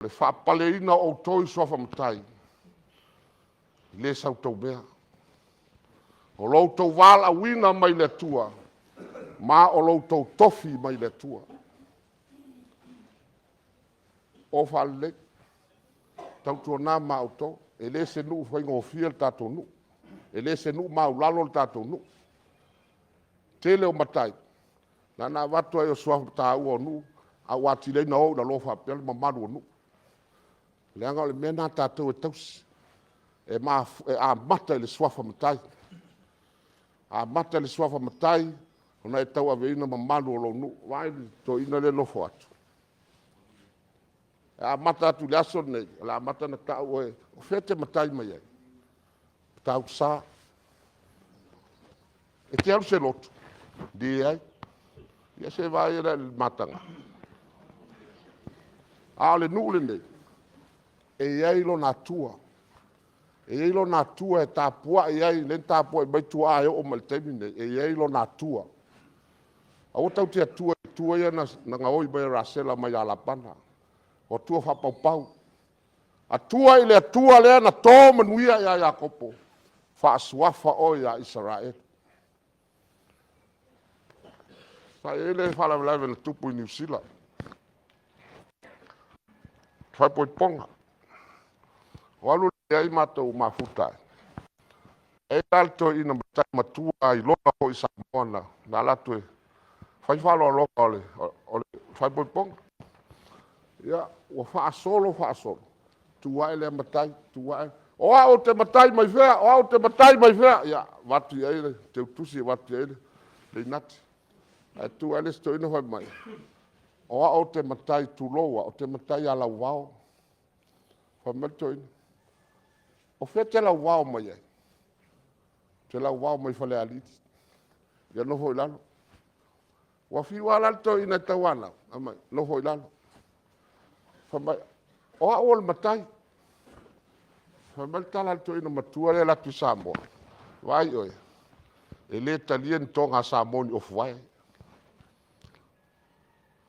O le faapaleina o outou i suafa matai, e le o sa outou mea. O lo outou valaauina mai le Atua ma o lo outou tofi mai le Atua. O faalelei, tautuana ma outou, e le o se nuu faigofie le tatou nuu, e le o se nuu maualalo le tatou nuu. O le tele o matai, na ona avatu lava o suafa taua o nuu, ae ua atili ai ona o i lalo faapea le mamalu o nuu. Leaga o le mea lena a tatou e tausi, e amata i le suafa matai. E amata i le suafa matai ona e tauaveina mamalu o lou nuu. Vaai i le toeaina lea e nofo atu, e amata atu i le aso lenei, o le a amata ona tau oe, o fea e te matai mai ai? Matautusa. E te alu i se lotu? Leai. Ia se i vaai la i le mataga? A o le nuu lenei, e i ai lona Atua, e i ai lona Atua e tapuai ai, lea na tapuai mai tuaa e oo mai i le taimi lenei, e i ai lona Atua. Aua tatou te atua i atua ia na gaoi mai e Rasela mai ia Lapana, o atua faapaupau. Atua i le Atua lea na to manuia ia Iakopo, faasuafa oe ia Isaraelu. Sa i ai le faalavelave na tupu i Niu Sila, faaipoipoga. Ua alu ai matou mafuta ai, e i ai la le toeaina matai matua lava iloga foi i Samoa na alu atu e fai faaaloaloga o le faaipoipoga. Ia, ua faasolo faasolo, tu ae lea matai, tu ae, o au ou te matai mai fea, o au ou te matai mai fea. Ia avatu i ai le teutusi avatu i ai le inati. Ae tu ae le isi toeaina fai mai, o au ou te matai, tulou lava, ou te matai ia Lauvao. Fai mai le toeaina, o fea e te lauao mai ai? Ou te lauao mai Falealili. Ia nofo i lalo. Ua fiu lava la le toeaina e tauanau, fai mai, nofo i lalo. Fai mai, o au o le matai. Fai mai le tala a le toeaina matua lea e alu atu i Samoa, vaai oe, e le talia ni toga a Samoa ni ofuvae.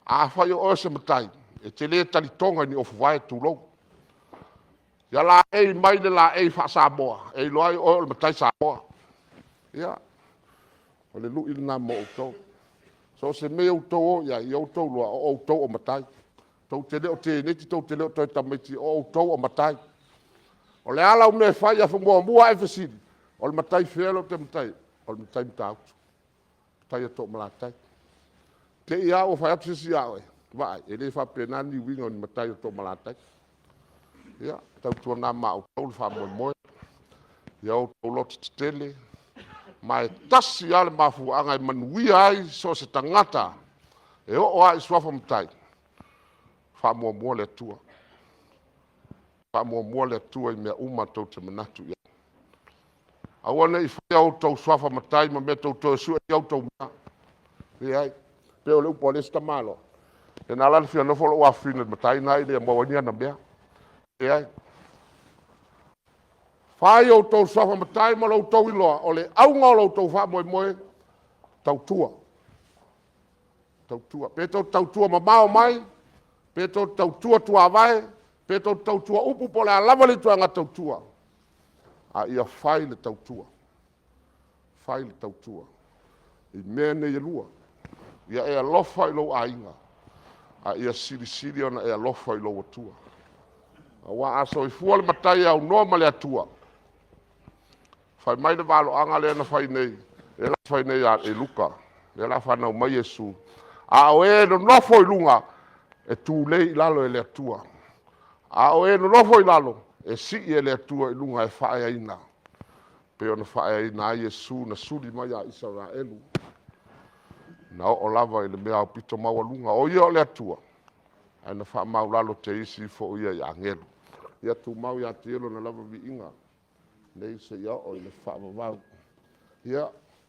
Afai o oe o se matai, e te le talitoga i ni ofuvae tulou. Ia laei mai le laei faa-Samoa e iloa ai oe o le matai Samoa. Ia, o le lui lena mo outou. So o se mea ua outou o i ai, ia outou iloa o outou o matai. Tou te le o teineiti tou te le o toe tamaiti, o outou o matai. O le a lau mea e fai, e muamua lava e fesili, o le matai fea lea ou te matai ai? O le matai Matautu, matai a Toomalatai. Te i lava ua fai atu se isi ia oe, vaai, e le faapena ni uiga o ni matai o Toomalatai. Ia tautuana ma outou le faamoemoe, ia outou lototetele, ma e tasi lava le mafuaaga e manuia ai so o se tagata e oo lava i suafa matai, faamuamua le Atua. Faamuamua le Atua i mea uma tou te manatu i ai. Aua ne i faia outou suafa matai ma mea tou te o e sue a outou mea. E leai. E pei o le upu a le isi tamaloa, ia na ala ona fia nofo lou afafine i le matai lena ina ia maua ai ni ana mea. Leai. Fai outou suafa matai ma lo outou iloa, o le auga o lo outou faamoemoe, tautua, tautua. Pe tou te tautua mamao mai, pe tou te tautua tuavae, pe tou te tautua upu, po o le a lava le ituaiga tautua, a ia fai le tautua, fai le tautua i mea nei e lua. Ia e alofa i lou aiga, a ia silisili ona e alofa i lou Atua. Aua a soifua le matai e aunoa ma le Atua, fai mai le valoaga lea na fai nei, lea o le a fai nei e Luka, lea o le a fanau mai Iesu, a o e nonofo i luga, e tulei i lalo e le Atua, a o e nonofo i lalo, e sii e le Atua i luga e faaeaina, pei ona faaeaina ai Iesu na suli mai ia Isaraelu, na oo lava i le mea aupito maualuga. O Ia o le Atua, ae na faamaualalo te isi ifo ia i agelu. Ia tumau ia te Ia Lona lava viiga nei seia oo i le faavavau. Ia.